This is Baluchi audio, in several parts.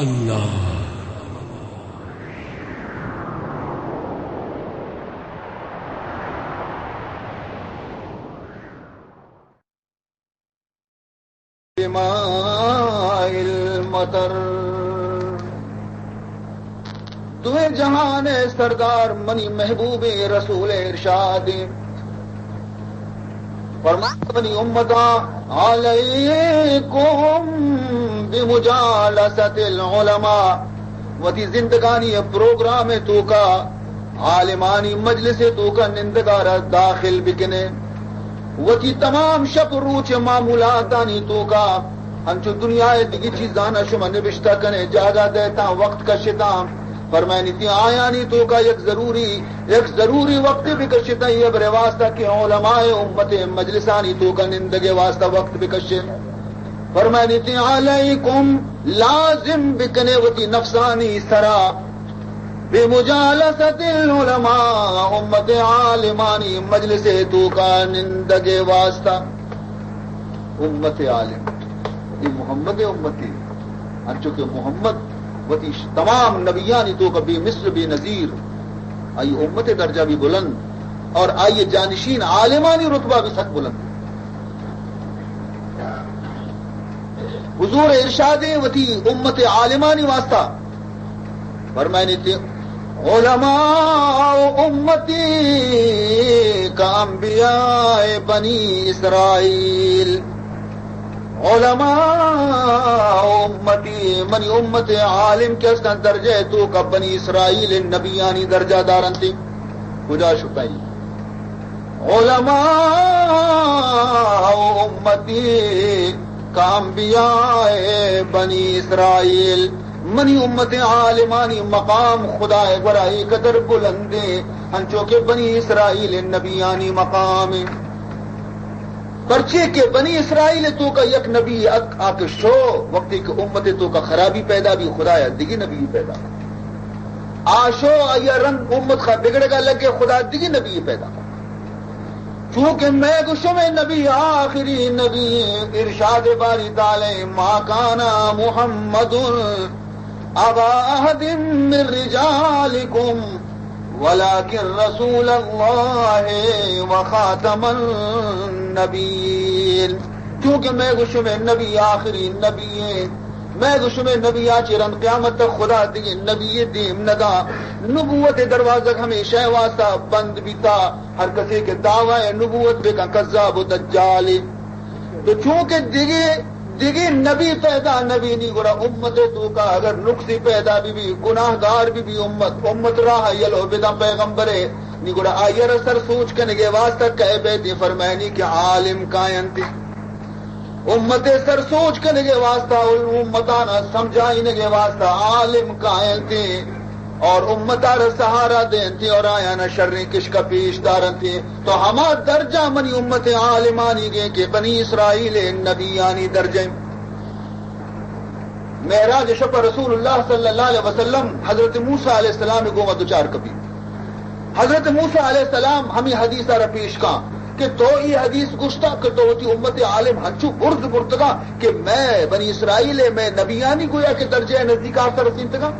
اللہ۔ بماء المطر۔ دوئیں جہان ءِ سردار منی محبوب رسول ارشاد۔ فرمائے منی امتاں، علیکم بمجالسۃ العلماء، وتی زندگانی پروگرام توکا عالمانی مجلس توکا نندگارا داخل بکنے۔ وتی تمام شپ روچ معمولاتانی توکا انچو دنیا ءِ دگہ چیزانا شما نبشتہ کنے، جاگہ دئے تاں، وقت کشتاں۔ فرمائنی تئی آیانی توکا یک ضروری، یک ضروری وقت بکشتاں، یہ برے واسطہ کہ علماء امت مجلسانی توکا نندگے واسطہ وقت بکشے۔ فرمائنی تئی علیکم، لازم بکنے وتی نفسانی سرا، بمجالسۃ العلماء، امت عالمانی مجلس توکا نندگے واسطہ۔ امت عالم، اے محمد امتی، انچو کہ محمد وتی ش-، تمام نبیانی توکا بے مثل بے نظیر، آئی امت درجہ بھی بلند اور آئی جانشین عالمانی رتبہ بھی سک بلند۔ حضور ارشاد وتی امت عالمانی واسطہ فرمائنی تئی، علماء امتی کانبیاء بنی اسرائیل۔ علماء امتی، منی امت عالم کہ استاں درجہ توکا بنی اسرائیل نبیانی درجہ دارنتی۔ کجا شتائی؟ علماء امتی کانبیاء بنی اسرائیل۔ منی امت عالمانی مقام خدائے گورا اے قدر بلندیں، انچو کہ بنی اسرائیل نبیانی مقام۔ پرچے کہ بنی اسرائیل توکا یک نبی ات، آ کہ شو، وقتی کہ امت توکا خرابی پیدا بی، خدایا دگی نبی پیدا۔ آ شو، آیا رند امت خا بگڑگا لگے، خدا دگی نبی پیدا۔ چونکہ مئے گو شمئے نبی آخری نبی، ارشاد باری تعالی، ما کان محمد ابا احد من رجالکم ولکن رسول اللہ وخاتم النبیین۔ چونکہ مئے گو شمئے نبی آخری نبی ایں، مئے گو شمئے نبی آ چہ رند قیامت تک خدا دگہ نبی دیم ندا۔ نبوت دروازگ ہمیشہ واسطہ بند بیتا۔ ہر کسے کہ دعوی نبوت بکن، کذاب و دجالے۔ تو چونکہ دگہ، دگہ نبی پیدا نبی نی، گڑا امت توکا اگر نقصی پیدا بی بی، گناہگار بی بی امت، امت راہ یلو بدن پیغمبرے، نی گڑا آئیرا سر سوچ کنگے واسطہ کئے بیتی؟ فرمائنی کہ عالم کاینتی۔ امت سر سوچ کنگے واسطہ، امتانا سمجھائینگے واسطہ عالم کاینتی اور امتارا سہارا دینتی اور آیانا شریں کشکا پیش دارنتی۔ تو ہما درجہ منی امت عالمانی گے کہ بنی اسرائیل نبیانی درجہ۔ معراج شپ رسول اللہ صلی اللہ علیہ وسلم حضرت موسیٰ علیہ السلام گوما دچار کبی۔ حضرت موسیٰ علیہ السلام ہمیں حدیث را پیش کاں کہ تو یہ حدیث گشتا کہ تو وتی امت عالم ہنچو برز برتگا کہ مئے بنی اسرائیل، مئے نبیانی گویا کہ درجہ نزدیک آسر رسینتگا۔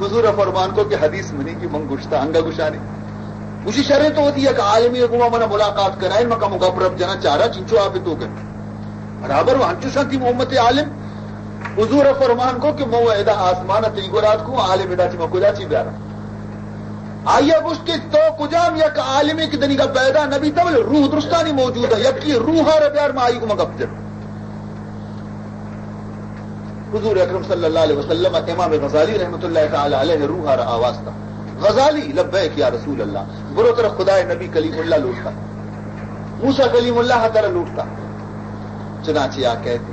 حضور فرمان کو کہ حدیث منی کہ من گشتا، انگا گشانی۔ گوشی شریں تو وتی یک عالمی گوما منا ملاقات کرائیں، من کمو گپ رپ جنا چارا چنچو آپ تو کن۔ برابر و ہنچو شانتی امت عالم۔ حضور فرمان کو کہ من ادا آسمان تئی گورات کو، عالم ادا چی من کجا چی بیارا؟ آیا گوشت کہ تو کجام یک عالمی کہ دنیگا پیدا نبی تا، بلے روح درستانی موجود ہے، یکی روح را بیار، ما آئی گوما گپ جن۔ حضور اکرم صلی اللہ علیہ وسلم، امام غزالی رحمت اللہ تعالی علیہ روح را آواز تا۔ غزالی، لبیک یا رسول اللہ۔ برو ترا خدائے نبی کلیم اللہ لوٹتا۔ موسیٰ کلیم اللہ ترا لوٹتا۔ چنانچہ آ کہتے،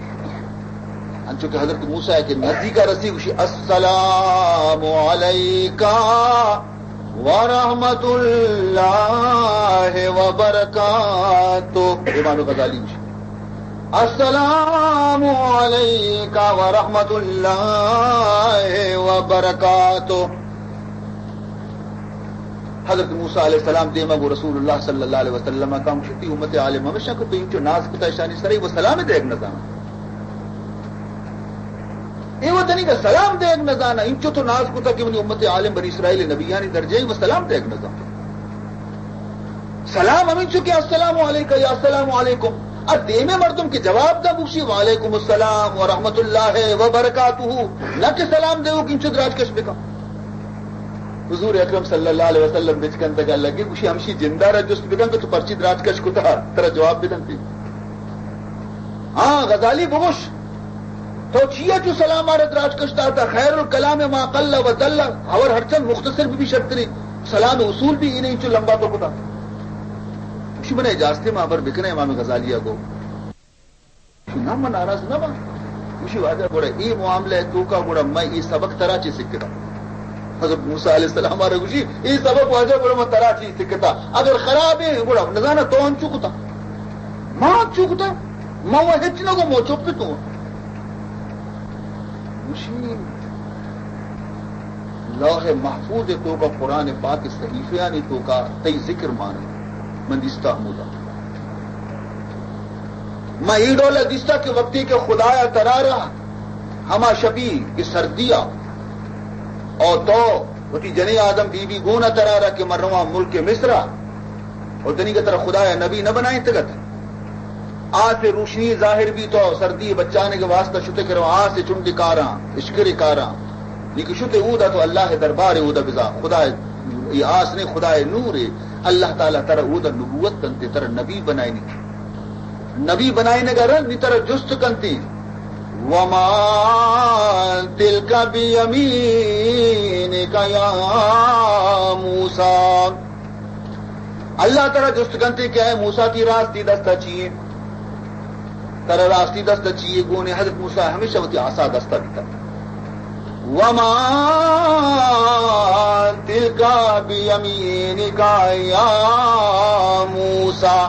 انچو کہ حضرت موسیٰ کے نزدیکا رسی، گوشی، السلام علیک ورحمت اللہ وبرکاتہ۔ امام غزالی گوشی، السلام علیک ورحمت اللہ وبرکاتہ۔ حضرت موسیٰ علیہ السلام دیما گو رسول اللہ صلی اللہ علیہ وسلم کام شتی امت عالم ہمیشہ کو تو انچو ناز کتا اشانی سرے و سلام دیگ نہ زانا۔ اے وت دنیگا سلام دیگ نزاناں، انچو تو ناز کتا کہ منی امت عالم بنی اسرائیل نبیانی درجہ ایں، و سلام دیگ نزاناں۔ سلام ہمینچو کہ السلام علیک یا السلام علیکم۔ ا دیمے مردم کہ جواب دا بگشی وعلیکم السلام و رحمت اللہ و برکاتہ، نہ کہ سلام دیوک انچو دراج کش بکن۔ حضور اکرم صلی اللہ علیہ وسلم بچکندگا لگے گوشی ہمشی جندارا جست بکن کہ تو پرچی دراج کش کتا، ترا جواب بدنتی۔ ہاں، غزالی بگوش، تو چیا چو سلام آرا دراج کش داتا؟ خیر الکلام ما قل و دل، ہبر ہرچند مختصر بھی، بھی شرتری، سلام اصول بھی ای نہیں چو لمبا تو کتا۔ گوشی من اجازتے ما ہبر بکنے امام غزالی گو۔ نہ، من ناراض نہ باں۔ گوشی واجہ گڑا اے معاملہ توکا گڑا میں اے سبق ترا چی سکتا؟ حضرت موسیٰ علیہ السلام آرا گوشی، اے سبق واجہ گڑا من ترا چی سکتا؟ اگر خراب ایں گڑا نزاناں تو انچو کتا، ما انچو کتا، ما وہ ہچ نہ گو، مو چپ تو۔ گوشی لوح محفوظ توکا، قرآن پاک صحیفیانی توکا تئی ذکر مانے، من دیستا ہمودا۔ ما اے ڈول دیستا کہ وقتی کہ خدایا ترارا ہما شپی کہ سردیا، او تو وتی جنی آدم بی بی گونا ترارا کہ من رواں ملک مصرا، او دنیگا ترا خدایا نبی نہ بنائینتگت۔ آس روشنی ظاہر بی تو سردی بچانے کے واسطہ شتے کرو، آس چنڈی کاراں، اشکر کاراں، لیکن شتے اودا تو اللہ دربار اودا بزا، خدا، یہ آس نے خدا نور ہے، اللہ تعالی ترا اودا نبوت دنتے، ترا نبی بنائینی۔ نبی بنائینگا رند نی ترا جست کنتی، وما تلک بیمینک یا موسیٰ۔ اللہ ترا جست کنتی کہ اے موسیٰ، تی راستی دستا چیئے؟ ترا راستی دستا چیئے گونے؟ حضرت موسیٰ ہمیشہ وتی عصا دستا بیتا۔ وما تلک بیمینک یا موسیٰ۔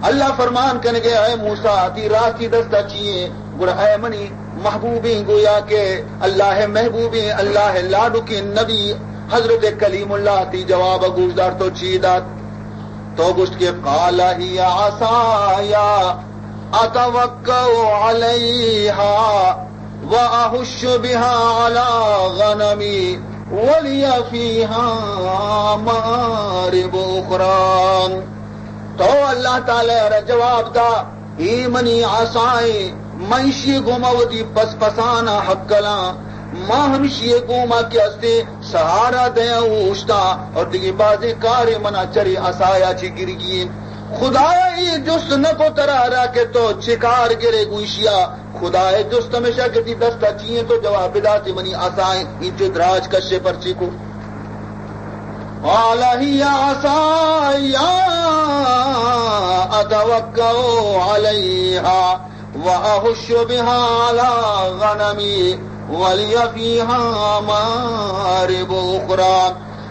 اللہ فرمان کنگے، اے موسیٰ، تی راستی دستا چیئے؟ گڑا اے منی محبوبیں، گویا کہ اللہ محبوبیں، اللہ لاڈکیں نبی حضرت کلیم اللہ تی جواب گوشدار تو چی دات؟ تو گوشت کہ قال هي عصاي أتوكأ عليها وأهش بها على غنمي ولي فيها مآرب أخرى۔ تو اللہ تعالی را جواب دا، اے منی عصائیں، من اشی گوما وتی پس پسانا ہکلاں، ما ہمشی گوما کہ ہستیں سہارا دیاں اوشتاں، اور دگہ بازیں کارے منا چرے عصایا چی گرگی انت۔ خدایا اے جست نہ کو ترا را کہ تو چے کار گرے گوشیا، خدائے جست ہمیشہ کہ تی دستا چی انت تو جواب بداتی، منی عصائیں، انچو دراج کشے پرچی کو؟ قال هي عصاي أتوكأ عليها وأهش بها على غنمي ولي فيها مآرب أخرى۔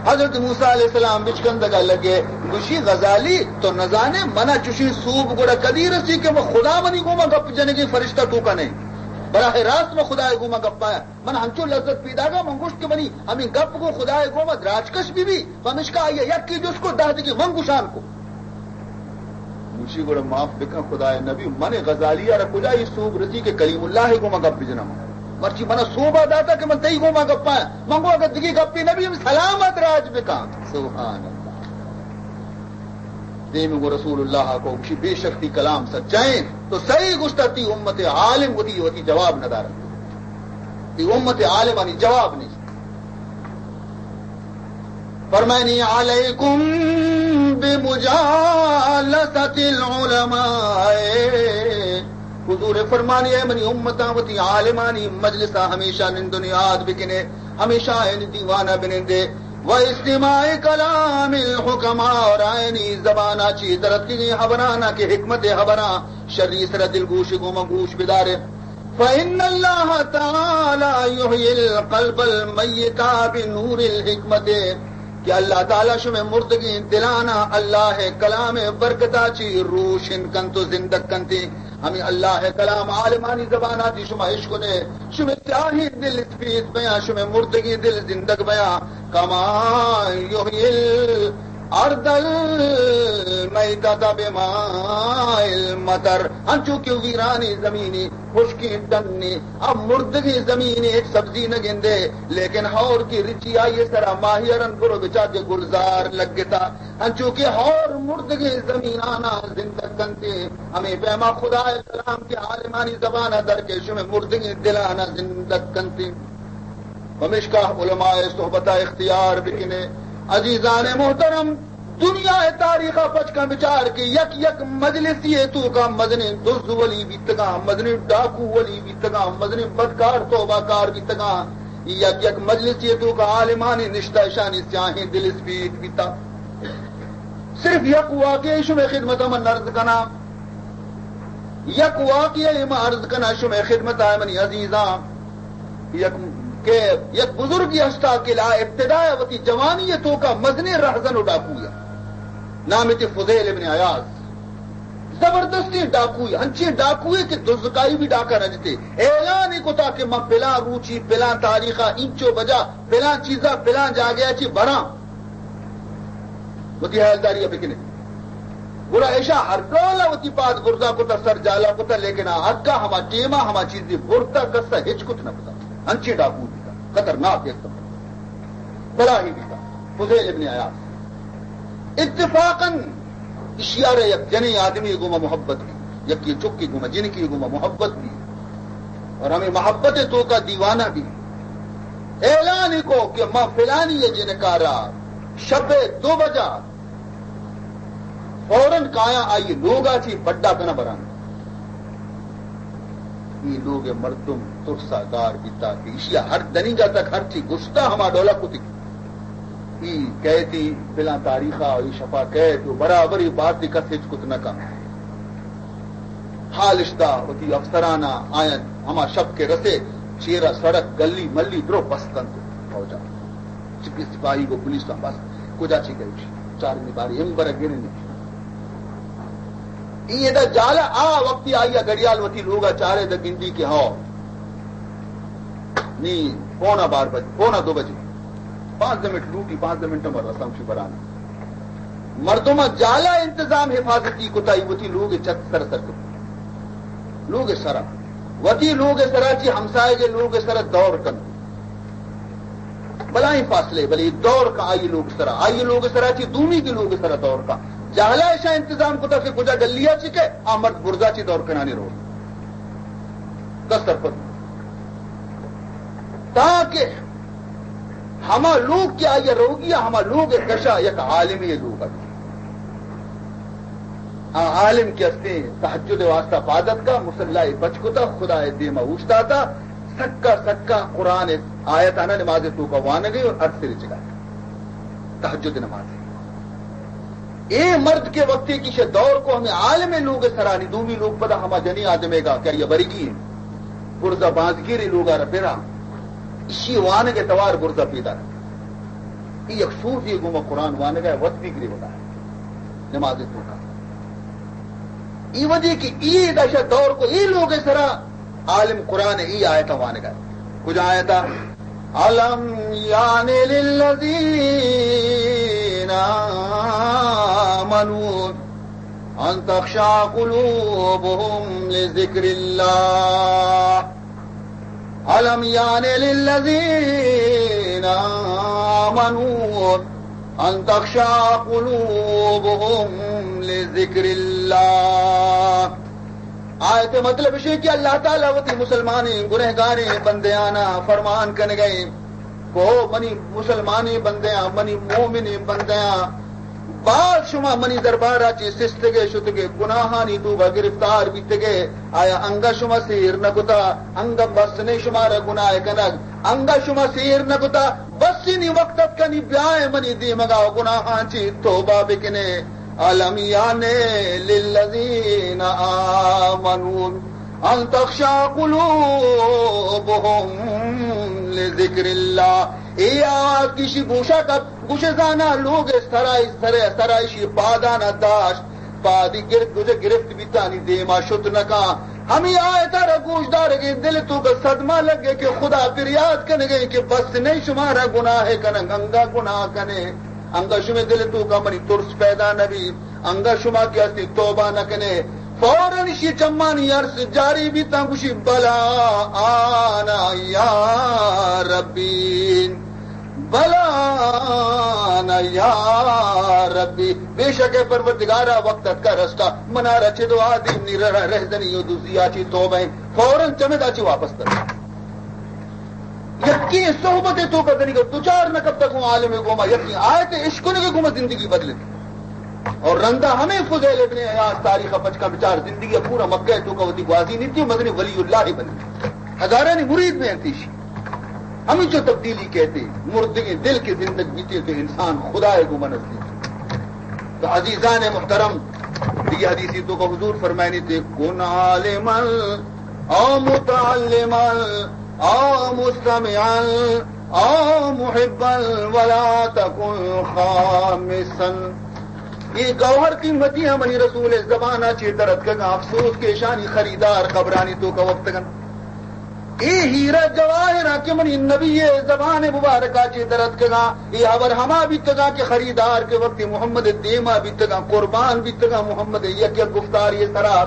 حضرت موسیٰ علیہ السلام بچکندگا لگے، گوشی، غزالی، تو نزانے منا چوشیں سوب گڑا کدی رسی کہ من خدا منی گوما گپ جنگیں فرشتہ توکا نئیں؟ براہ راست من خدائے گوما گپایا۔ من ہنچو لذت پیداگا، من گوشت کہ منی ہمیں گپ گوں خدائے گوما دراجکش بی بی، پمشکا آئیا یکی جست کو، دہ دگی من گوشان کو۔ گوشی، گڑا معاف بکن خدائے نبی، من غزالی را کجا یہ سوب رسی کہ کلیم اللہ گوما گپ بجنم؟ مرچی منا سوبا داتا کہ من تئی گوما گپاں۔ من گو اگر دگی گپی نبی، ہم سلامت راج بکن۔ سبحان اللہ۔ دیم گو رسول اللہ کو گوشی، بے شک تی کلام سچائیں، تو صحیح گوشتا، تی امت عالم وتی، وتی جواب ندارن۔ تی امت عالمانی جواب نہیں۔ فرمائنی، علیکم بمجالسة العلماء۔ حضور فرمانی، اے منی امتاں، وتی عالمانی مجلسا ہمیشہ نند و نیاد بکنے، ہمیشہ آئین دیوانا بنندے، و استماع کلام الحکماء، اور آئینی زبانا چی درتکگیں حبرانا کہ حکمت حبراں، شری سرا دلگوش گوما گوش بدارے۔ فإن الله تعالى يحيي القلب الميت بنور الحكمة، کہ اللہ تعالی شمے مردگیں دلانا اللہ کلام برکتا چی روشن کنت و زندگ کنتی۔ ہمیں اللہ کلام عالمانی زبانا چی شما اشکنے، شمے سیاہیں دل اسپیت بیاں، شمے مردگیں دل زندگ بیاں۔ كما يحيي ال ارض المیتۃ بماء المطر، انچو کہ ویرانی زمینے، خشکیں ڈنے، آ مردگیں زمینے، ہچ سبزی نہ گندے، لیکن ہور کہ رچی آئی سرا ماہی ارن، برو بچار کہ گلزار لگتا۔ انچو کہ ہور مردگیں زمینانا زندگ کنتے، ہمے پیما خدائے کلام کہ عالمانی زبانا در کئے، شمے مردگیں دلانا زندگ کنتے۔ پمیشکا علماء صحبتا اختیار بکنے۔ عزیزان محترم، دنیا ء تاریخ ء پچ کن بچار کہ یک یک مجلسی ء توکا مزنیں دز ولی بیتگاں، مزنیں ڈاکو ولی بیتگاں، مزنیں بدکار توبہ کار بیتگاں۔ یک یک مجلسی ء توکا عالمانی نشتہ، اشانی سیاہیں دل اسپیت بیتا۔ صرف یک واقعہ شمے خدمت ء من عرض کناں، یک واقعہ ء من عرض کناں شمے خدمت ء منی عزیزاں۔ یک، کہ یک بزرگی ہستا کہ لا ابتدا ء وتی جوانی ء توکا مزنیں رہزن و ڈاکو ء، نام تی فضیل ابن عیاض۔ زبردستیں ڈاکوے، ہنچیں ڈاکوے کہ دزکائی بھی ڈاکہ نہ جتے۔ اعلان ہی کتا کہ من پلان روچی، پلان تاریخا، اینچو بجا، پلان چیزا، پلان جاگہ چی براں۔ وتی حیالداری بکنے۔ گڑا ایشا ہر ڈول وتی پاد برزا کتا، سر جالا کتا، لیکن آ حقا ہما ٹیما ہما چیزی برتا، کسا ہچ کت نہ کتا۔ ہنچیں ڈاکو بیتا، خطرناک یک سفر۔ بلاہی بیتا، فضیل ابن عیاض۔ اتفاقاً اشیارا یک جنیں آدمی گوما محبت بی، یکی چکی گوما، جنکی گوما محبت بی، اور ہمیں محبت توکا دیوانہ بی۔ اعلان کو کہ ما فلانی جنکارا شپ دو بجا فوراً کایاں آئی لوگا چی بڈا کنا براں۔ ای لوگ مردم ترسا گار بیتا کہ ایشی ہر دنیگا تک ہر چی گشتا ہما ڈولا کتی۔ ای کہتی فلاں تاریخا، ای شپا کہت و برابر ای بات دی کس ہچ کت نہ کن۔ حال اشتا وتی افسرانا آیاں ہما شپ کے رسے چیرا سڑک گلی ملی درو بستنت فوجا۔ چکی سپاہی گو پولیس تاں بس کجا چی گئے چارمی باری ہم برا گرنی۔ ای ادا جالا آ وقتی آئی گڑیال وتی لوگا چارے دا گندی کہ ہاؤ نی پونا بار بج، پونا دو بجے، پانزدہ منٹ لوٹی، پانزدہ منٹ ہم رسم شی برانی۔ مردم جالا انتظام حفاظتی کتا، ای وتی لوگ چت سر سر کتا۔ لوگ سرا، وتی لوگ سرا چی ہمسائے لوگ سرا دور کن۔ بلاہیں فاصلے، بلے دور کا آئی لوگ سرا، آئی لوگ سرا چی دومی کی لوگ سرا دور کا۔ جہلا ایشا انتظام کتا کہ کجا گلیا چی کہ آ مرد برزا چی دور کنانی رو۔ کس سرپد۔ تاکہ ہما لوگ کہ آئی روگی، ہما لوگ کشا یک عالمی لوگ۔ آ عالم کہ استیں تہجد واسطہ پاد اتکا، مصلی پچ کتا، خدا دیما اوشتاتا، سکا سکا قرآن آیتانا نماز توکا وانگے اور عرض رچگا تہجد نماز۔ اے مرد کے وقتی کہ شے دور کو ہمیں عالم لوگ سرانی، دومی لوگ پدا ہما جنی آدمے گا کہ یہ برگی ہیں، برزا بازگیری لوگا را پرا، اشی وانگے توار برزا پیدا۔ ای یک صوفی گوما قرآن وانگا وت بھی گریوگا نماز توکا۔ ای وجہ کہ ای دشا دور کو ای لوگ سرا عالم قرآن ای آیت وانگا۔ کجا آیتا؟ الم یعن للذین آمنوا ان تخشع قلوبهم لذکر اللہ۔ الم یعن للذین آمنوا ان تخشع قلوبهم لذکر اللہ۔ آیت مطلب شے کہ اللہ تعالی وتی مسلمانیں گنہگاریں بندیانا فرمان کنگئے، کو منی مسلمانیں بندیاں، منی مومنیں بندیاں، باز شما منی دربارا چی سستگے شتگے، گناہانی توبہ گرفتار بیتگے، آیا انگا شما سیر نہ کتا؟ انگا بس نے شمارا گناہ کنگ؟ انگا شما سیر نہ کتا؟ بس نی وقت اتکا نی بیائے منی دیمگا و گناہاں چی توبہ بکنے۔ الم یعن للذین آمنوا ان تخشع قلوبهم لذکر اللہ۔ اے آواز کشی گوشا کت، گوش زانا لوگ سرائے، سرائے، سرائشی پادانا داشت، پادی گرد گوجہ گرفت بیتانی دیما شت نکا۔ ہمی آیتا را گوش دارگے دل توکا صدمہ لگے کہ خدا پریاد کنگے کہ بس نہیں شمارا گناہ کنگ، انگا گناہ کنے۔ انگا شمے دل توکا منی ترس پیدا نبی، انگا شما کہ ہستی توبہ نکنے۔ فوراً اشی چمانی ارس جاری بیتاں، گوشی، بلا آنا یا ربی، بلا آنا یا ربی، بے شک اے پروردگارا، وقت اتکا رستا، منارا چہ دعا دیم نی رہ-، رہزنی و دزیا چی توبہ ایں۔ فوراً چمدا چی واپس تر۔ یکیں صحبت توکا دنیگا دچار نہ کپتگ اوں عالم گوما، یکیں آیت اشکنگے گوما زندگی بدلت۔ اور رندا ہمیں فضیل ابن عیاض تاریخ پچ کن بچار، زندگی پورا مکہ توکا وتی گوازینیتی، مزنیں ولی اللہ بنی، ہزارانی مرید بنت ایشی۔ ہمینچو تبدیلی کئیت، مردگیں دل کہ زندگ بیت تو انسان خدائے گوما نزدیک۔ تو عزیزان محترم، دیگہ حدیثی توکا حضور فرمائنیت، کن عالما او متعلما او مستمعا او محبا ولا تکن خامسا۔ اے گوہر قیمتی ایں، منی رسول زبانا چہ دراتکگاں، افسوس کہ اشانی خریدار قبرانی توکا وپتگنت۔ اے ہیرا جواہراں کہ منی نبی زبان مبارکا چہ دراتکگاں، اے ہبر ہما بیتگاں کہ خریدار کہ وقت محمد دیما بیتگاں، قربان بیتگاں محمد یک یک گفتاری سرا۔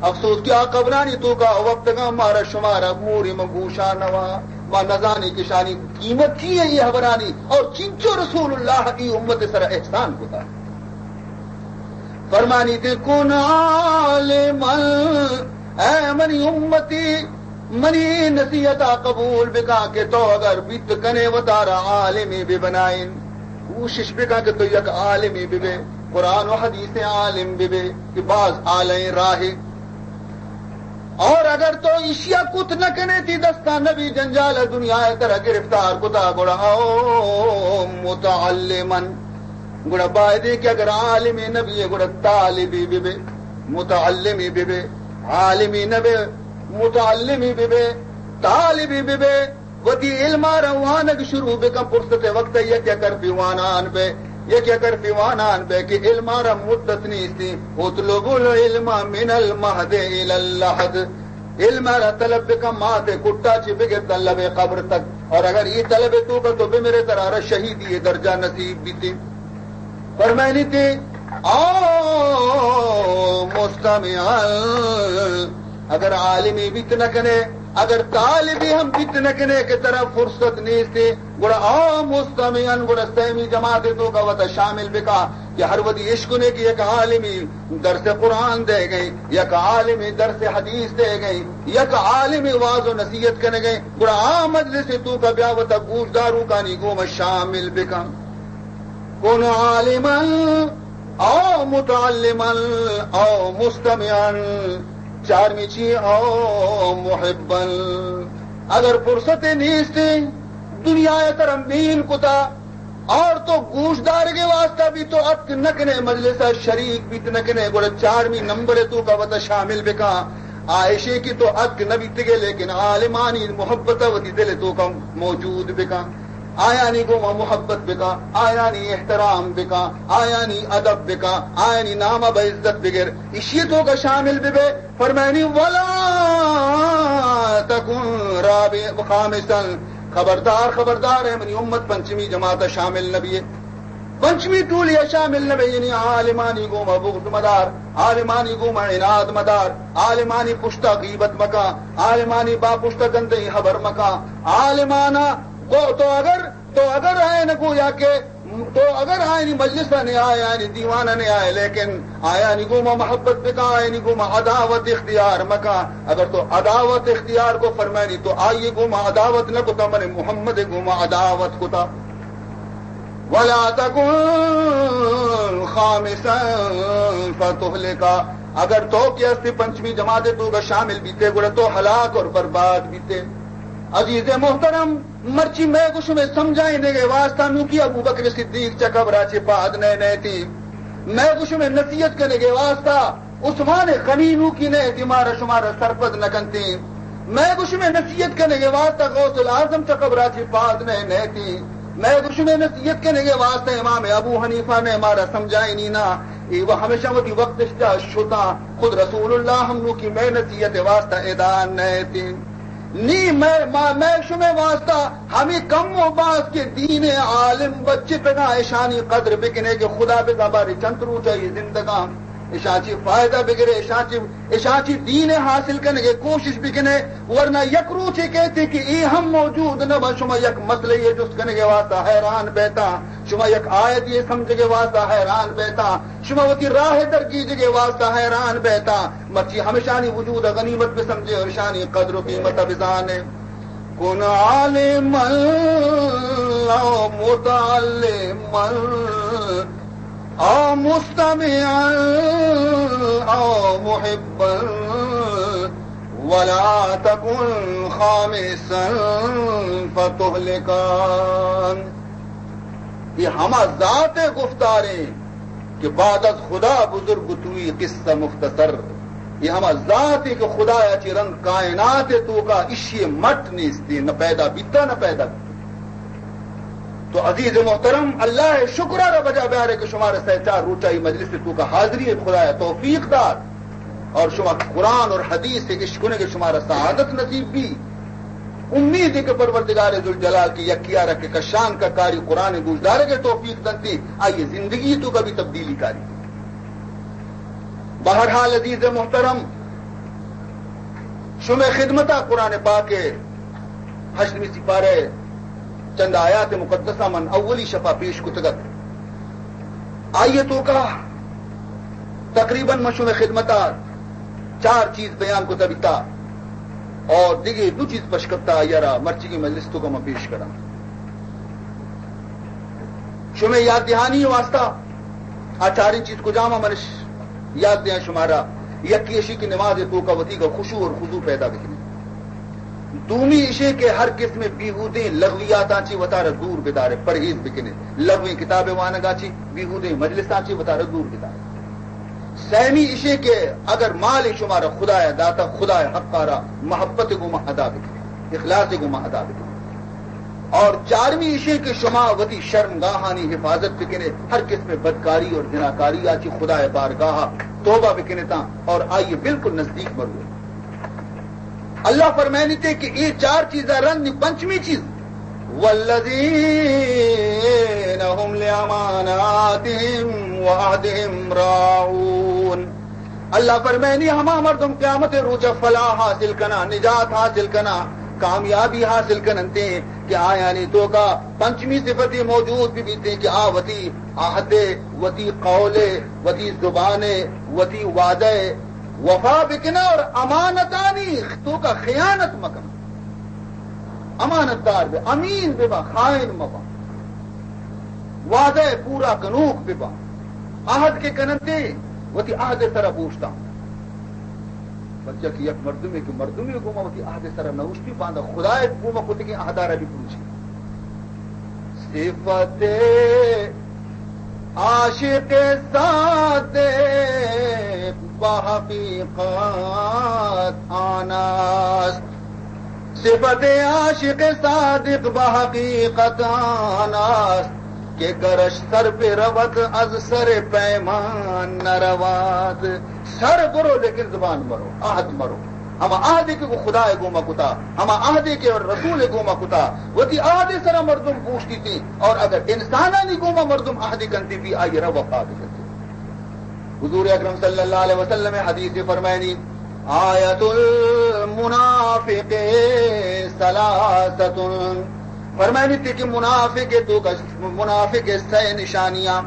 افسوس کہ آ قبرانی توکا وپتگاں، مارا شمارا گوری من گوشا نوا، ما نزانی کہ اشانی قیمت چی ایں اے ہبرانی، اور چنچو رسول اللہ اے امت سرا احسان کتا۔ فرمانیت، کن عالما، اے منی امتی، منی نصیحتا قبول بکاں کہ تو اگر بیت کنے وتارا عالمے ببنائین، کوشش بکاں کہ تو یک عالمے ببے، قرآن و حدیث عالم ببے کہ باز اعلائیں راہے۔ اور اگر تو اشیا کت نہ کنے، تی دستا نبی، جنجال دنیا ترا گرفتار کتا، گڑا او متعلما، گڑا بایدیں کہ اگر عالمے نبی، گڑا طالبے ببے، متعلمے ببے، عالمے نبے، متعلمے ببے، طالبے ببے۔ وتی علما را وانگ شروع بکن، پرست وقت یک یک حرفی وانان بے، یک یک حرفی وانان بے کہ علما را مدت نیستی۔ اطلب العلم من المهد الى اللحد۔ علما را طلب بکن، مات کٹا چہ بگر تا لب قبر تک۔ اور اگر اے طلب توکا تو بمرے، ترا را شہیدی درجہ نصیب بیتی۔ فرمائنیت، او مستمعا، اگر عالمے بیت نہ کنے، اگر طالبے ہم بیت نہ کنے کہ ترا فرصت نیست، گڑا او مستمعا، گڑا سیمی جماعت توکا وتا شامل بکا کہ ہر وھدی اشکنے کہ یک عالمے درس قرآن دئیگئے، یک عالمے درس حدیث دئیگئے، یک عالمے وعظ و نصیحت کنگئے، گڑا آ مجلس توکا بیا وتا گوشداروکانی گوما شامل بکن۔ کن عالما او متعلما او مستمعا، چارمی چی، او محبا۔ اگر فرصت نیست، دنیا ترا میل کتا، اور تو گوشدارگے واسطہ بھی تو اتک نہ کنے، مجلس شریک بیت نہ کنے، گڑا چارمی نمبر توکا وتا شامل بکا۔ آ اشی کہ تو اتک نہ بیتگے، لیکن عالمانی محبت وتی دل توکا موجود بکا۔ آیانی گوما محبت بکا، آیانی احترام بکا، آیانی ادب بکا، آیانی نام بہ عزت بگر، اشی توکا شامل ببے۔ فرمائنی، ولا تکن رابع خامسا، خبردار، خبردار اے منی امت پنچمی جماعت شامل نبیے۔ پنچمی ٹولی شامل نبے، یعنی عالمانی گوما بغض مدار، عالمانی گوما عناد مدار، عالمانی پشتا غیبت مکا، عالمانی با پشتا گندئی خبر مکا، عالمانا گو تو اگر، تو اگر آئین گویا کہ، تو اگر آئینی مجلس نے آئے، آئینی دیوان نے آئے، لیکن آیانی گوما محبت بکا، آیانی گوما عداوت اختیار مکا۔ اگر تو عداوت اختیار کو، فرمائنی، تو آئی گوما عداوت نہ کتا، من محمد گوما عداوت کتا۔ ولا تکن خامسا فتهلك، اگر تو کہ ہستی پنچمی جماعت توکا شامل بیتے، گڑا تو ہلاک اور برباد بیتے۔ عزیز محترم، مرچی مئے گو شمئے سمجھائینگے واسطہ نوکی ابوبکر صدیق چہ قبرا چہ پاد نئے نئیتی۔ مئے گو شمئے نصیحت کنگے واسطہ عثمان غنی نوکی نئیتی، مارا شمارا سرپد نکنتی۔ مئے گو شمئے نصیحت کنگے واسطہ غوث الاعظم چہ قبرا چہ پاد نئے نئیتی۔ مئے گو شمئے نصیحت کنگے واسطہ امام ابو حنیفہ نئے مارا سمجھائینی نا۔ اے و ہمیشہ وتی وقت اشتا شتا۔ خود رسول اللہ ہم نوکی مئے نصیحت واسطہ ادا نئیتی۔ نی مئے، ما، مئے شمئے واسطہ ہمے کم و باز کہ دین ءِ عالم بچتگاں، اشانی قدر بکنے کہ خدا بزاں بارے چنت روچ ءَ اے زندگاں، اشاں چی فائدہ بگرے، اشاں چی، اشاں چی دین ءِ حاصل کنگ ءِ کوشش بکنے، ورنہ یک روچے کئیت کہ اے ہم موجود نہ بنت، شما یک مسئلہ ءِ جست کنگ ءِ واسطہ حیران بیتاں، شما یک آیتے سمجھگ ءِ واسطہ حیران بیتاں، شما وتی راہ ءِ درگیجگ ءِ واسطہ حیران بیتاں۔ مرچی ہمشانی وجود ءَ غنیمت بسمجھے اور اشانی قدر و قیمت ءَ بزانے۔ کن عالما او متعلما او مستمعا او محبا ولا تكن خامسا فتهلكا۔ اے ہما ذات ءِ گفتاریں کہ بعد از خدا بزرگ توئی قصہ مختصر۔ اے ہما ذاتے کہ خدایا چہ رند کائنات ءِ توکا اشی ءِ مٹ نیستی، نہ پیدا بیتا نہ پیدا بیتا۔ تو عزیز محترم، اللہ ءِ شکر ءَ را بجا بیارے کہ شمارا سئے چار روچائی مجلس ءِ توکا حاضری ءِ خدایا توفیق دات۔ اور شما قرآن اور حدیث ءِ اشکنگ ءَ شمارا سعادت نصیب بی۔ امید ہے کہ پروردگار ذوالجلال کہ یکیا را کہ کشان کا کاری قرآن گوشدارگ ءِ توفیق دنتی، آئی زندگی توکا بھی تبدیلی کاری۔ بہرحال عزیز محترم، شمئے خدمتا قرآن پاک ءِ ہشتمی سپارہ ءِ چند آیات مقدسہ من اولی شپا پیش کتگ ات۔ آئی ءِ توکا تقریباً من شمئے خدمتا چار چیز بیان کتا بیتا اور دگہ دو چیز پشکپتا، آئی ءَ را مرچیگیں مجلس توکا من پیش کناں۔ شمئے یاد دہانی واسطہ آ چاریں چیز کجام ءَ منش یاد دیاں شمارا؟ یکی اشی کہ نماز ءِ توکا وتیگا خشوع اور خضوع پیدا بکنیں۔ دومی اشی کہ ہر قسم بیہودیں لغویاتاں چی وتارا دور بدارے، پرہیز بکنیں۔ لغویں کتاب وانگا چی، بیہودیں مجلساں چی وتارا دور بدارے۔ سیمی اشی کہ اگر مال شمارا خدایا داتا، خدایا حقا را محبت گوما ادا بکنیں، اخلاص گوما ادا بکنیں۔ اور چارمی اشی کہ شما وتی شرمگاہانی حفاظت بکنے، ہر قسم بدکاری اور زناکاری آ چی خدائے بارگاہ توبہ بکنے تاں اور آئیے بالکل نزدیک مرو۔ اللہ فرمائنی تے کہ اے چار چیزاں رند، پنچمی چیز، والذین هم لاماناتهم وعهدهم راعون۔ اللہ فرمائنی، ہما مردم قیامت روچ فلاح حاصل کنا، نجات حاصل کنا، کامیابی حاصل کننتے کہ آیانی توکا پنچمی صفتی موجود بھی بیتے کہ آ وتی عہد، وتی قول، وتی زبان، وتی وعدہ وفا بکنا اور امانتانی توکا خیانت مکنا۔ امانت دار بے، امین بے با، خائن مبا، وعدہ پورا کنوک بے با۔ عہد کے کننتے وتی عہد سرا بوشتا۔ پرچا کہ یک مردمے کہ مردمے گوما وتی عہد سرا نوشتی، باندا خدائے گوما کتگیں عہدارا بھی پروچی۔ صفت عاشق صادق بحقیقت آن است۔ صفت عاشق صادق بحقیقت آن است که گرش سر برود از سر پیمان نرود۔ سر برو لیکن زبان مرو، عہد مرو۔ ہما عہدے کہ خدا گوما کتا، ہما عہدے کہ رسول گوما کتا، وتی عہد سرا مردم پوشتی تھی، اور اگر انسانانی گوما مردم عہد کنتی بھی، آئی را وفا بکنتی۔ حضور اکرم صلی اللہ علیہ وسلم حدیث فرمائنی، آیت المنافق ثلاثۃ، فرمائنی تے کہ منافق توکا، منافق سئے نشانیاں،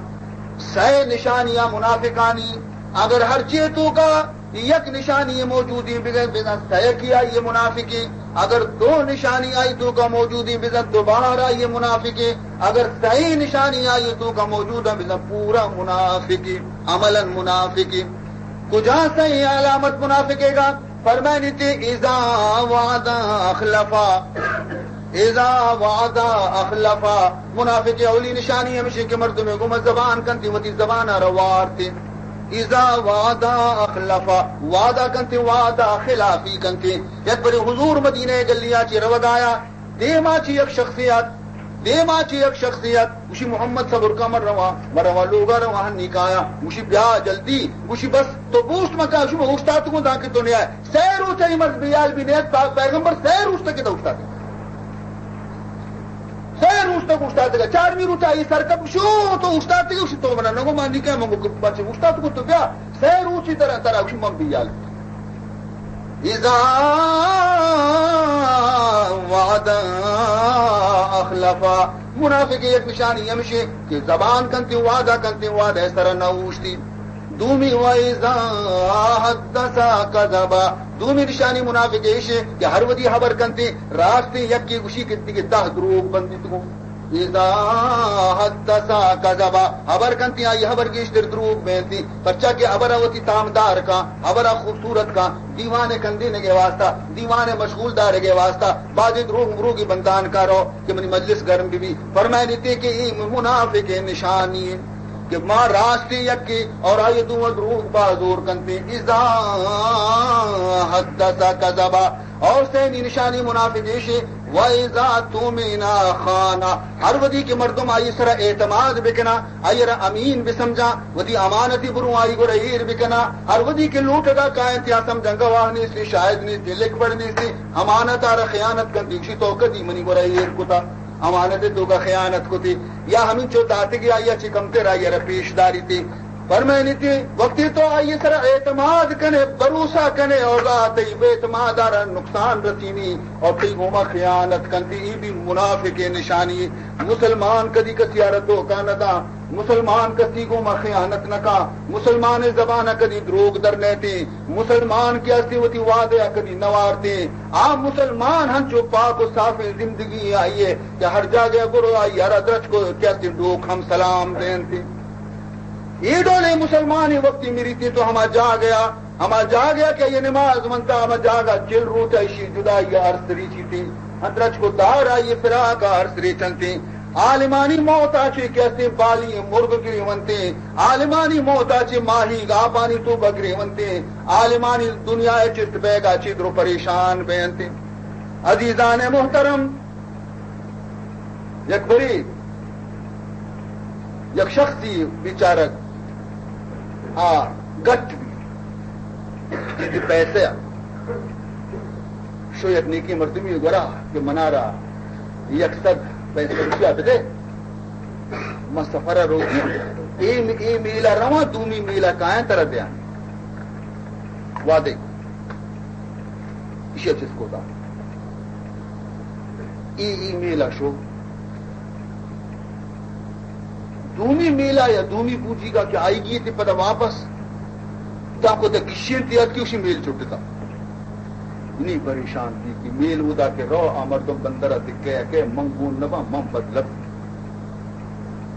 سئے نشانیاں منافقانی، اگر ہر چیز توکا یک نشانی موجودی بگن، بزن سیکی آئی منافقی۔ اگر دو نشانی آئی توکا موجودی، بزن دوبارہ آئی منافقی۔ اگر سئے نشانی آئی توکا موجود، بزن پورا منافقی، عملاً منافقی۔ کجا سئے علامت منافقے گا؟ فرمائنی تے، اذا وعد اخلفا، اذا وعد اخلفا۔ منافق اولی نشانی ہمیشی کہ مردم گوما زبان کنتی، وتی زبان را وارتی۔ اذا وعد اخلف، وعدہ کنتے، وعدہ خلافی کنتے۔ یک برے حضور مدینہ گلیا چی روگ آیا، دیما چی یک شخصے آت، دیما چہ یک شخصے ات، گوشی، محمد صبر کن، من رواں، من رواں لوگا رواں ہنی کایاں۔ گوشی، بیا جلدی۔ گوشی، بس تو بوشت مکن۔ گوشی، من اوشتاتگوں دانکہ تو نیائے۔ سئے روچ ای مرد بیال بی نیت، پاک پیغمبر سئے روچ تک تو اوشتاتگ۔ سئے روچ تک اوشتاتگ۔ چارمی روچ آئی سرکپ، گوشی، او تو اوشتاتگ؟ گوشی، تو منا نگو، من نی کایاں، من گو بچے اوشتاتگوں، تو بیا۔ سئے روچی ترا، ترا گوشی من بیال۔ اذا وعدا اخلفا۔ منافق یک نشانی ہمشی کہ زبان کنتی، وعدہ کنتی، وعدہ سرا نہ اوشتی۔ دومی، و اذا حدث کذبا۔ دومی نشانی منافق ایشی کہ ہر ودی ہبر کنتی، راستی یکی گوشی کہ دگہ دہ دروگ بندی تگو۔ اذا حدث کذبا، ہبر کنتی آئی ہبر گیشتر دروگ بینتی، پرچا کہ ہبر وتی تامدار کا، ہبر خوبصورت کا، دیوان کندینگے واسطہ، دیوان مشغول دارگے واسطہ، بعضی دروگ مروگی بندان کا رو کہ منی مجلس گرم بی بی۔ فرمائنیتی کہ ای منافق نشانی کہ ما راستی یکی اور آئی دو دروگ بازور کنتی۔ اذا حدث کذبا، اور سیمی نشانی منافق ایشی، و اذا تؤمن خان، ہر ودی کہ مردم آئی سرا اعتماد بکنا، آئی را امین بسمجھا، وتی امانتی برو آئی گورا ایر بکنا، ہر ودی کہ لوٹگا کائنتی آ سمجھن گواہ نیستی، شاہد نیستی، لکھ پڑھ نیستی، امانت آرا خیانت کنتی، گوشی تو کدی منی گورا ایر کتا، امانت تو کا خیانت کتی، یا ہمین چو داتگی آئی چی کمتر آئی را پیش داری تی۔ فرمائنیتی، وقتی تو آئی سرا اعتماد کنے، بھروسہ کنے، اور تئی بے اعتماد آرا نقصان رسینی اور تئی گوما خیانت کنتی، ای بھی منافق نشانی۔ مسلمان کدی کسی آرا دھوکہ نہ دا، مسلمان کسی گوما خیانت نہ کا، مسلمان زبان کدی دروگ در نیتی، مسلمان کہ استی وتی وعدہ کدی نوارتی۔ آ مسلمان ہنچو پاک و صاف زندگی آئیے کہ ہر جاگہ برو آئی ہر درچ کو کہ استی ڈوک ہم سلام دینتی۔ اے ڈولیں مسلمانی وقتی مریتی تو ہما جاگہ ء، ہما جاگہ ء کہ یہ نماز ونتا، ہما جاگہ چل روچ ایشی جدائی ء ارس ریچیتی، ہندرچ کو دار آئی فراق ء ارس ریچنتی۔ عالمانی موت آ چی کہ استیں بالی مرگ گریونتی، عالمانی موت آ چی ماہی گاپانی توکا گریونتی، عالمانی دنیا ء چست بیگا چی درو پریشان بینتی۔ عزیزان محترم، یک بری یک شخصی بیچارگ آ گٹ بی، چیزی پیسے آ شو یک نیکی مردمی گورا کہ منارا یک سد پیسے روپیہ بدے، من سفر روگی، اے، اے میلا رواں، دومی میلا کائیں ترا دیاں۔ وعدے۔ ایشی ء چست کتا۔ ای، ای میل ء شو۔ دومی میل ء یا دومی بوجیگ ء کہ آئی گیت پدا واپس داں کو دہ گشینتی اتکی اشی میل چٹتا۔ نی پریشان بی کہ میل اودا کہ رو آ مردم بندر ء دکہ ء کہ من گون نباں، من بدلب۔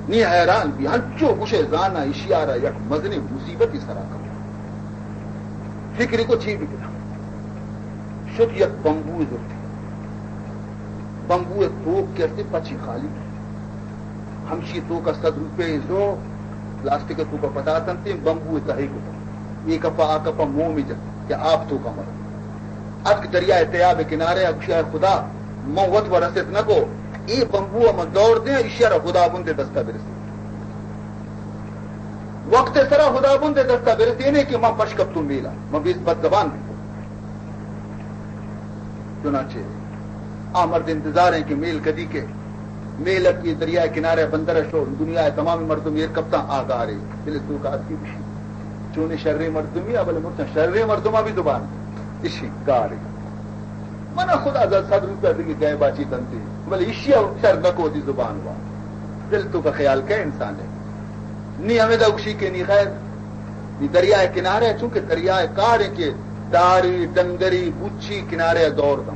نی حیران بی، ہنچو گوشے زانا اشی ء را یک مزنیں مصیبتی سرا کپت۔ فکری کو چی بکناں؟ شت یک بمبو زرت۔ بمبو توک کہ استی پچی خالی۔ ہمشی توکا صد روپے زو پلاسٹک توکا پتاتنتی، بمبو تہی کتا۔ اے کپا آ کپا مومی جت کہ آپ توکا مر۔ اتک دریائے تیاب کنارے ء گوشی، اے خدا، من وت و رست نہ کو، اے بمبو ء من دور دیں، ایشی ء را خداوند ء دست ء برسین۔ وقت ء سرا خداوند ء دست ء برسینے کہ من پش کپتوں میل ء، من بیست بد زبان بیتوں۔ چنانچہ آ مرد انتظار ہیں کہ میل کدی کے میلک یہ دریائے کنارے بندر شو، دنیا ء تمام مردم ایر کپتاں، آ گارے دل توکا اتکی بشی۔ چونیں شریں مردمی ء، بلے مرچاں شریں مردماں بھی زبان اشی گارے۔ من خدا ز صد روپیہ دگی گئے باچی دنتی، بلے اشی ء شر نہ کو دی زبان وا۔ دل توکا خیال کے انسان ہے۔ نی ہمیں دا گوشی کہ نی خیر، نی دریائے کنارے، چونکہ دریائے کار ہے کہ داری، ڈنگری، بچی کنارے دور دم۔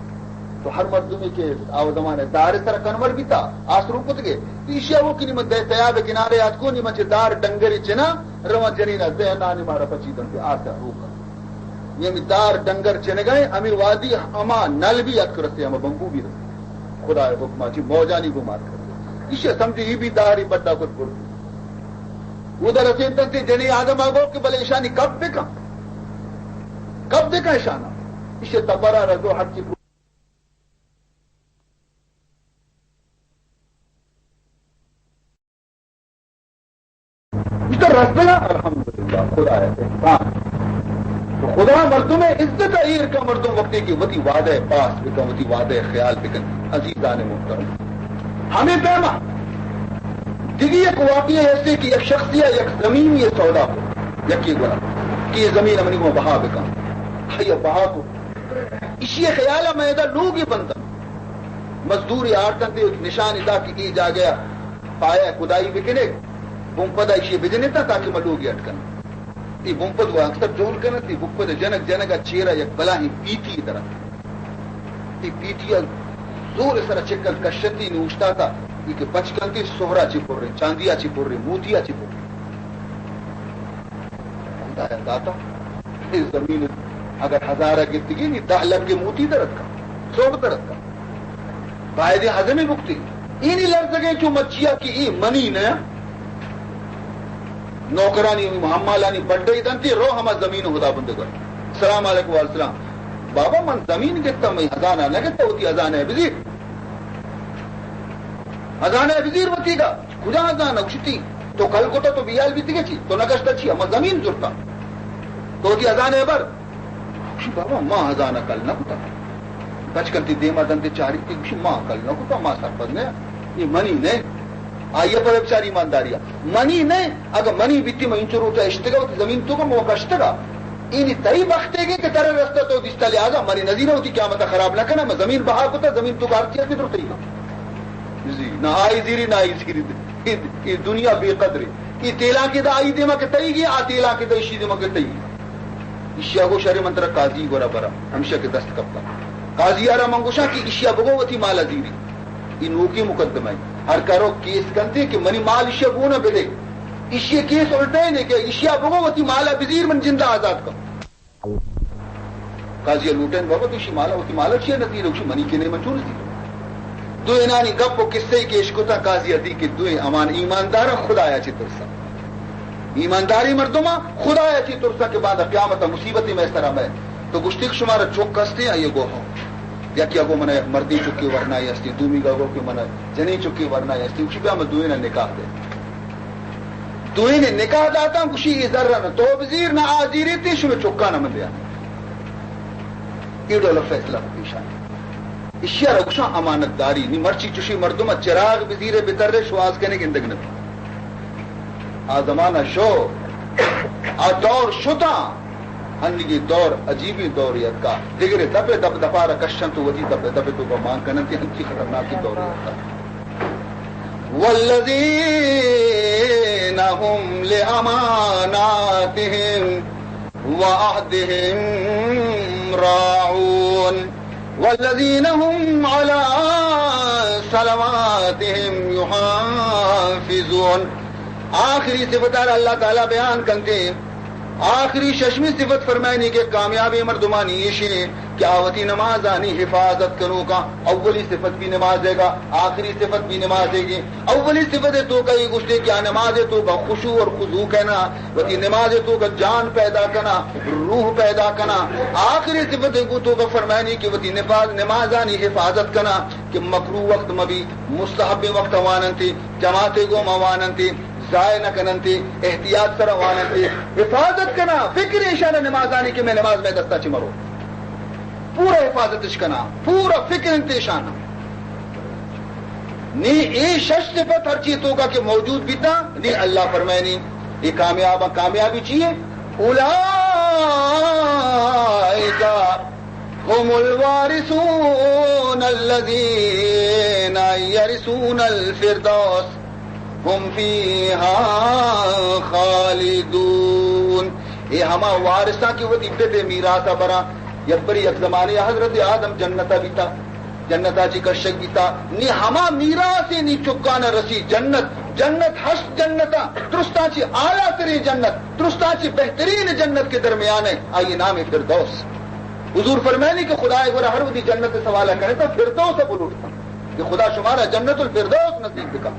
تو ہر مردمی کہ آو زمانے دار سر کنور بیتا، آس رو کتگے۔ تو ایشی ء وہ کہ نی من دے تیاب کنارے آتکو، نی من چہ دار ڈنگری چنا، رواں جنین ء ذہن آنی مارا پچی دنت آس ء روک۔ یعنی دار ڈنگر چنگائیں، ہمیں وادی ہما نل بھی اتک رسے، ہما بمبو بھی رسے۔ خدا ء حکما چی موجانی گو مار کر۔ ایشی ء سمجھے ای بھی داری بڈا کت برد۔ اودا رسیتنتی جنی آدم ء گو کہ بلے ایشانی کپ بکن۔ کپ بکن ایشانا۔ ایشی ء تبرا رزو ہرچی رسلا، الحمدللہ، خدا ءِ احسان۔ تو خدا مردم ءِ عزت ءَ ایر کن، مردم وقتی کہ وتی وعدہ ءَ پاس بکن، وتی وعدہ ءَ خیال بکن، عزیزان محترم۔ ہمے پیما دگہ یک واقعہ ہستے کہ یک شخصی ءَ یک زمین ءِ سودا کو، یکے گورا کہ یہ زمین منی گوں بہا بکن، آئی ءَ بہا کو۔ اشی خیال ءَ میں ادا لوگے بندن، مزدورے آرتنت، نشانی دا کہ اے جاگہ ءَ پایہ کدائی بکنے، بنپد ءَ ایشی بجنتاں تاکہ ما لوگی اٹکناں۔ اے بنپد و اکثر جہل کننت، اے بنپد ءَ جنگ جنگ ءَ چیرا یک بلاہیں پیتی در اتک۔ اے پیتی ءَ زور ءِ سرا چکل کشتی، نی اوشتاتا، اے کہ پچ کنتی، سہرا چی پریں، چاندیا چی پریں، موتیا چی پریں۔ خدایا داتا، اے زمین اگر ہزارہ گتگی، نی دہ لکھ موتی در اتکا، سہر در اتکا۔ باید ہضمی بکتی۔ اینی لرزگیں چو مچیا کہ اے منی نہ۔ نوکرانی، حمالانی بڈئی دنتی، رو ہما زمین ہدا بندگا۔ سلام علیکم، وعلیکم سلام۔ بابا، من زمین گتا، میں ہزانہ نہ گتا، وتی ہزانہ بزیر۔ ہزانہ بزیر وتی گا۔ کجا ہزانہ؟ گوشتی، تو کل کتا تو بیال بیتی گے چی؟ تو نہ گشتا چی؟ ہما زمین زرتا۔ تو وتی ہزانہ بر۔ گوشی، بابا، ما ہزانہ کل نہ کتا۔ بچ کنتی دیما دنتے چاری تی، گوشی، ما کل نہ کتا، ما سرپد نہ، یہ منی نہ۔ آئی پر بچاری ایمانداری، منی نہ۔ اگر منی بیتی، من انچو روچا اشتگا، وتی زمین تو کا موقع اشتگا۔ اینی تئی بختے گے کہ ترے رستہ تو دیستا، لہذا منی نظیر ہوتی قیامت خراب نہ کنا، میں زمین بہا کتا، زمین تو کا ہر چیز کی درتئی۔ زی، نہ آئی زیری، نہ آئی زیری۔ اے، اے دنیا بے قدرے۔ اے تیلاں کہ دا آئی دیما کہ تئی گی، آ تیلاں کہ دا اشی دیما کہ تئی گی۔ اشیا گو شر من ترا قاضی گورا برا، ہمشہ کہ دست کپتا۔ قاضی آرا من گوشاں کہ اشیا بگو وتی مالا زیری۔ اے نوکی مقدمہ ہے۔ ہر کارو کیس کنتے کہ منی مال اشیا گونا بدے۔ اشیا کیس الٹے نے کہ اشیا بگو وتی مالا بزیر من جندہ آزاد کن۔ قاضی ءَ لوٹین، بابا تو ایشی مالا، وتی مالا چیا نزیر؟ گوشی، منی کنے من چون زیر؟ دوئینانی گپ و قصہ ای کہ اشکتاں، قاضی ءَ دی کہ دوئیں امان ایمانداراں، خدایا چی ترساں۔ ایمانداری مردماں خدایا چی ترساں کہ بعد قیامت مصیبت میں سرا میں۔ تو گشتی کہ شمارا چک ہستے؟ آئی گو ہو۔ یکی گو منا یک مردی چکی ورنائی ہستی، دومی گو کہ منا جنی چکی ورنائی ہستی۔ گوشی، بیا من دوئینا نکاح دے۔ دوئینے نکاح داتاں، گوشی، اے زرا نہ تو بزیر، نہ آ زیری، تی شمے چکاں نہ من دیاں۔ اے ڈول فیصلہ پیش آئی۔ اشیا را گوشاں امانت داری۔ نی مرچی چوشی مردم چراغ بزیرے بترے، شواز کنے گندگ نہ۔ آ زمانہ شو، آ دور شتا۔ ہنگی دور عجیبی دور یتکا۔ دگرے دپے دپ دپارا کشن تو وتی دپے دپے تو مان کنن تی ہنچی خطرناکی دور یتکا۔ والذین هم لأماناتهم وعهدهم راعون، والذین هم علی صلواتهم یحافظون۔ آخری صفت اللہ تعالی بیان کنتے۔ آخری ششمی صفت فرمائنی کہ کامیابی مردمانی ایشی کہ آ وتی نمازانی حفاظت کنوکاں۔ اولی صفت بھی نمازے گا، آخری صفت بھی نمازے گی۔ اولی صفت توکا یہ گوشتے کہ آ نماز توکا خشوع اور خضوع کنا، وتی نماز توکا جان پیدا کنا، روح پیدا کنا۔ آخری صفت توکا فرمائنی کہ وتی نفاذ، نمازانی حفاظت کنا کہ مکروہ وقت مبی، مستحب وقت واننتے، جماعت گو مواننتے، ضائع نہ کننتے، احتیاط سرا واننتے، حفاظت کنا، فکر ایشان نمازانی کہ میں نماز میں دستا چی مرو۔ پورا حفاظت اش کنا، پورا فکر انت ایشان۔ نی اے شش صفت ہر چی توکا کہ موجود بیتا، نی اللہ فرمائنی، اے کامیاب، کامیابی چی ہے؟ اولئک هم الوارثون الذین یرثون الفردوس هم فیها خالدون۔ اے ہما وارثاں کہ وتی پت میراث براں۔ یک بری یک زمانے حضرت آدم جنتا بیتا، جنتا چی کشک بیتا، نی ہما میراث نی چکانا رسی جنت۔ جنت ہشت جنتا، درستاں چی اعلیٰ ترین جنت، درستاں چی بہترین جنت کے درمیان ہے، آئی نام فردوس۔ حضور فرمائنی کہ خدا گورا ہر وتی جنت سوالا کرے تو فردوس بلوٹتا کہ خدا شمارا جنت الفردوس نصیب بکا۔